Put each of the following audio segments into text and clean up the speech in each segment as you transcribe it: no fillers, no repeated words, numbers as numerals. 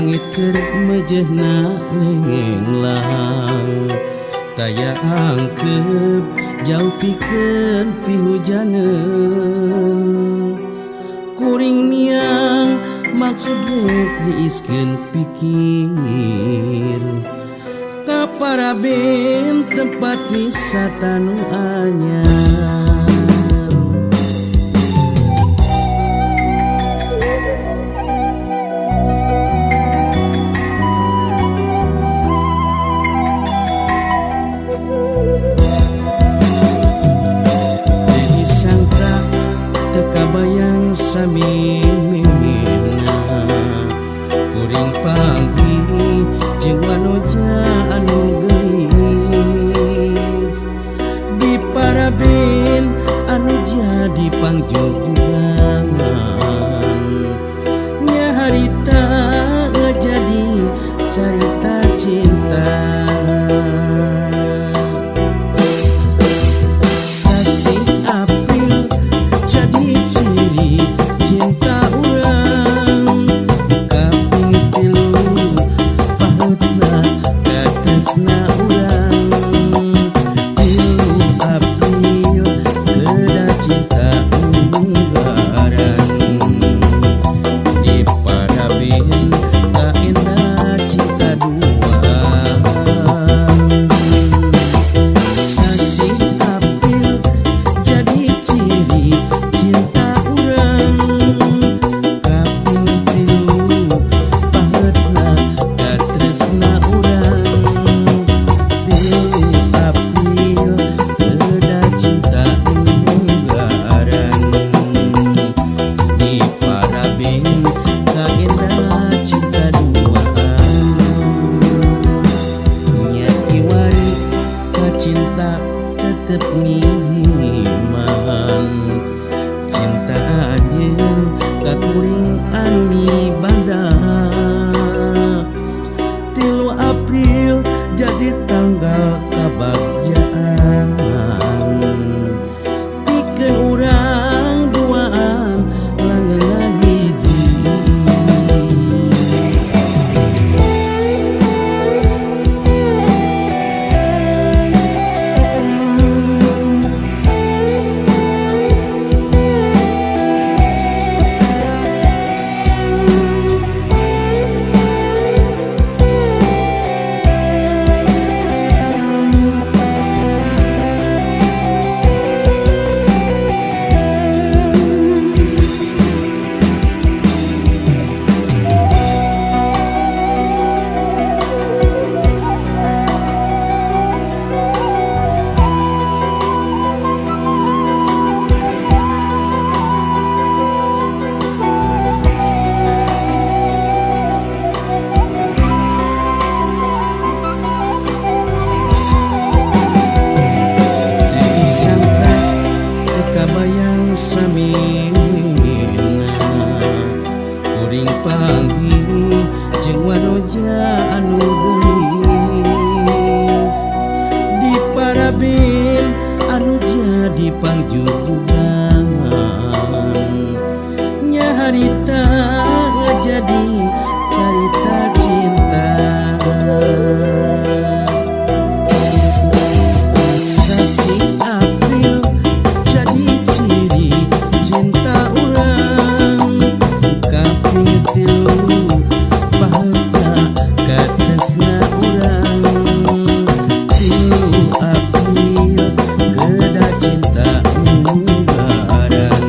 Langit keur mejehna lenglang taya angkep jauh pikeun pihujaneun kuring miang maksud rek niiskeun pikir ka Paraben tempat wisata nu anyar. Kabayang samimina kuring panggih jeung wanoja anu geulis di Paraben anu jadi pangjugjugan nya harita ngajadi carita cinta. Sasih April jadi ciri cinta urang kaping tilu paheutna katresna urang 3 April kedah cinta unggaran di Paraben kaendah cinta duaan. Sasih April jadi ciri cinta urang kaping tilu paheutna katresna urang 3 April kedah cinta unggaran di Paraben kaendah cinta duaan. Nya kiwari kacinta tetep ngiman cinta anjeun ka kuring anu mibanda 3 April jadi tanggal kabagjaan pikeun urang duaan langeunna hiji. Disangka teu kabayang samimina kuring panggih jeung wanoja anu geulis di Paraben anu jadi pangjugjugan nya harita ngajadi carita cinta. Sasih April jadi ciri cinta urang kaping tilu paheutna katresna urang 3 April kedah cinta unggaran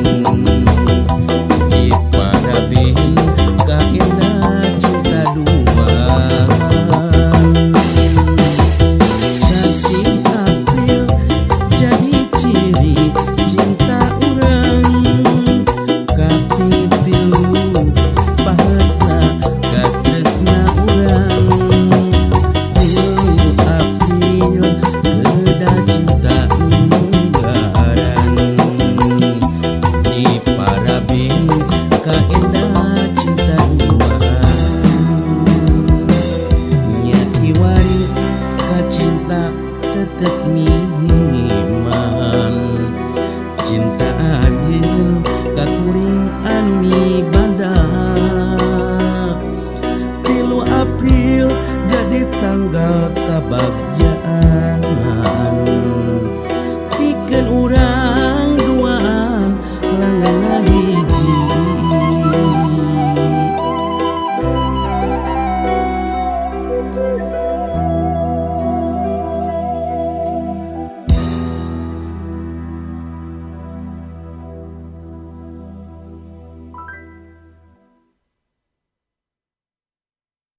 di Paraben kaendah cinta duaan. Sasih April jadi ciri cinta urang kaping tilu paheutna katresna urang 3 April kedah cinta unggaran di Paraben kaendah cinta duaan. Nya kiwari kacinta tetep mi